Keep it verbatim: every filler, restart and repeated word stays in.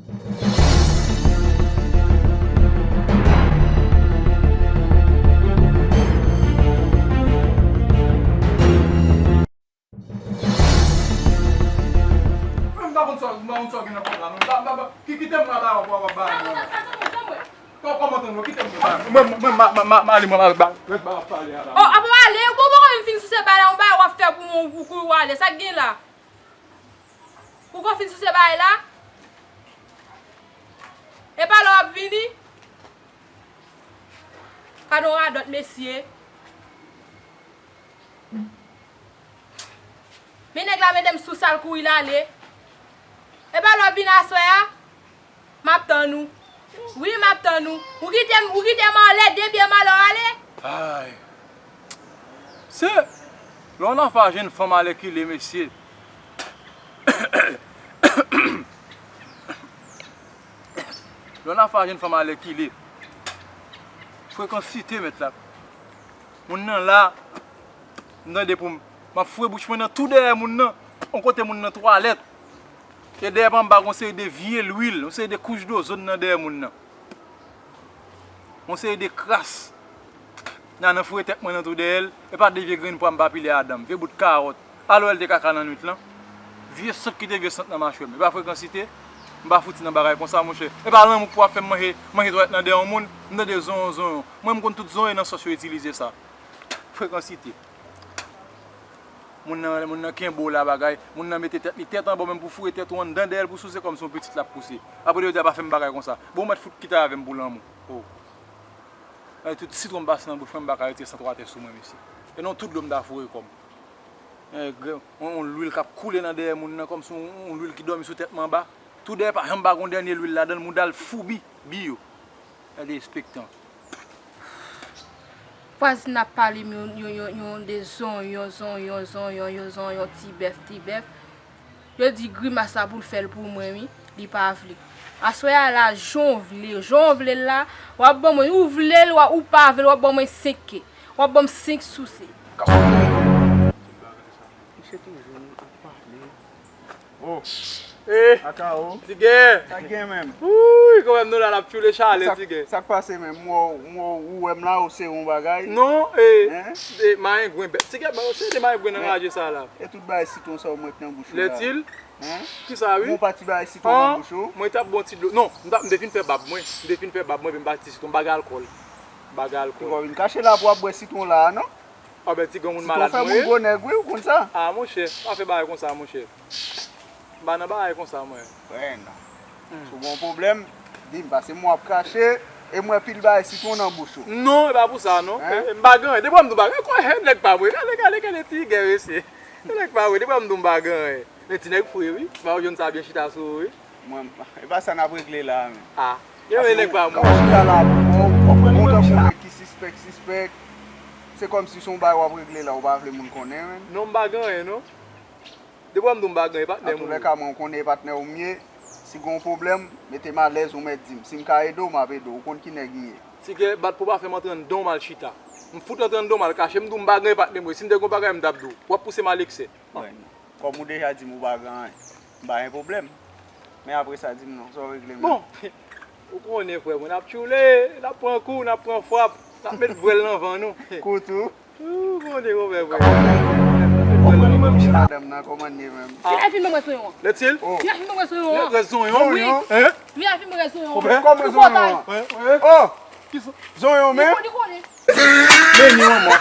Mwen, m pa konn sa, m pa konn sa gen nan kòb la, non. Ba, ba, ba, ki, kite m la, la, w ap, w ap, w ap ba mwen. Kò-, kòman tann mwen, kite m la. Mwen, mwen, ma, ma, ma, ma ale, mwen, ma, ba, ba, ba, pale a la. Oh, apa w ale? Bon, bon, kòm m fin souse bagay la, yon bagay w ap fè pou mwen, ou kouri w ale. Sa k gen la? Ou konn fin souse bagay la? E pa lè w ap vini? Gade yon radòt, mesye. Men nèg la mete m sou sa, l kouri l ale. E pa lè w ap vin aswè a? M ap tann ou. Wi, m ap tann ou. Ou kite m, ou kite m anlè, de pye m anlè, w ale. Ay. Se, lè yon afè a jwenn fanm alèkile, mesye. Lè yon afè a jwenn fanm alèkile. Frekansite, mèt la. Moun nan la, m tande pou m, m ap foure bouch mwen nan tou dèyè moun nan. Yon kote moun nan twalèt. E dèyè pa m ba gon seri de vye lwil, yon seri de kouch dozòn nan dèyè moun nan. Yon seri de kras. Nan, nan foure tèt mwen nan tou dèyè l, e pa de vye grenn pwa m pa pile adan m, vye bout kawòt. Alò, l te kaka nan nwit lan. Vye sant ki te vye sant nan machwè m. E pa frekansite, m pa fouti nan bagay konsa, monchè. E pa lanmou k pou ap fè m manje, manje twalèt nan dèyè yon moun, m tande zonyon, zonyon. Mwen, m konn tout zonyon nan sòs yo itilize sa. Frekansite. Moun nan, moun nan kenbe w la bagay, moun nan mete tèt li tèt anba w menm pou foure tèt ou anndan dèyè l pou souse kòmsi yon pitit l ap pouse. Apre li di a pa fè m bagay konsa. Bon, ou mèt fout kite avè m pou lanmou. Oh. Ay, tout sitwon m pase nan bouch mwen, m pa ka retire sant w atè sou mwen, mesye. E non, tout dlo m ta foure kò m. Eh, gre-, yon, yon lwil k ap koule nan dèyè moun nan, kòmsi yon, yon lwil ki dòmi sou tèt mwen anba. Tou dèyè pa janm ba gon dènye lwil ladan l, mouda l foubi, biyo. Gade espektan. Vwazin ap pale m yon, yon, yon, yon de zonyon, zonyon, zonyon, yon zonyon, ti bèf, ti bèf. Yo di grimas la pou l fè l pou mwen, wi. Li pa vle. Aswè a la, jan w vle, jan w vle l la, w ap ban mwen, ou vle l, w a, ou pa vle l, w ap ban mwen senk ke. W ap ban m senk souse. Misye toujou ap pale. Oh. Eh, Akao. Ti Gè. Sa k gen menm? Wouy, kanmenm nou la, n ap tchoule chale, Ti Gè. Sa k pase menm? M wè w, m wè w, ou wè m la, ou se yon bagay. Non, eh, eh, mayengwen bèt. Ti Gè, ba yo se de mayengwen nan raje sa la. E tout bagay sitwon sa w mèt nan bouch ou la. Lètil? Hein? Kisa, wi? Bon, pati bagay sitwon nan bouch ou. Mwen t ap bon ti dlo. Non, m t ap, m te fin fè bab mwen. M te fin fè bab mwen, epi m pati sitwon. M pa gen alkòl. M pa gen alkòl. Ou pa vin kache la pou w ap bwè sitwon la, non? Ah ben, ti granmoun malad mwen ye. Sitwon fè moun gwo nèg, wi, ou konn sa. Ah, monchè, pa fè bagay konsa, monchè. M pa nan bagay konsa, mwen. Frè, non. Hmm. Si w gen yon pwoblèm, di m, paske m wè w ap kache, e m wè pil bagay sitwon nan bouch ou. Non, e pa pou sa, non. Hein? E, e, m pa gen anyen. Depi w wè m di w bagay, kwè, nèg pa mwen. Gade, gade, gade, Ti Gè, mesye. Nèg pa mwen, depi w wè m di w m pa gen anyen. Men ti nèg fre, wi. M pa jwenn sa byen chita sou ou, wi. Mwen, e pa sa n ap regle la, men. Ah. Gen yon nèg pa mwen. Kòman chita la, bon, bon, bon, tankou nèg ki sispèk, sispèk. Se kòmsi se yon bagay w ap regle la, ou pa vle moun konnen, men. Non, m pa gen anyen, non. Depi w wè m di w m pa gen anyen, patnè m ou ye. Antoulèka, mwen, ou konnen e patnè w m ye. Si gen yon pwoblèm, mete m alèz, ou mèt di m. Si m ka ede w, m ap ede w. Ou konn ki nèg m ye. Ti Gè, bat pou w pa fè m antre anndan w m al chita. M fout antre anndan w m al kache, m di w m pa gen anyen, patnè m ou ye. Si m te gen yon bagay, m t ap di w. W ap pouse m al eksè. Bon. Kòm ou deja di m ou pa gen anyen, m pa gen pwoblèm. Men apre sa, di m non, sa w regle menm? Bon, ou konnen, frè mwen, n ap tchoule, n ap pran kou, n ap pran frap, n ap met vwèl nan van nou. Kou tou? Ou konnen, ou frè mwen. Madanm nan, kòman n ye menm? Ah. Vin la fin ban mwen zonyon an. Lètil? Oh. Vin la fin ban mwen zonyon an. Lèt zonyon, wi. Zonyon? Hein? Vin la fin ban mwen zonyon an. Kòman zonyon an? Hein? Oh! Kisa? Zonyon, men? Li konnen, li konnen. Beni manman.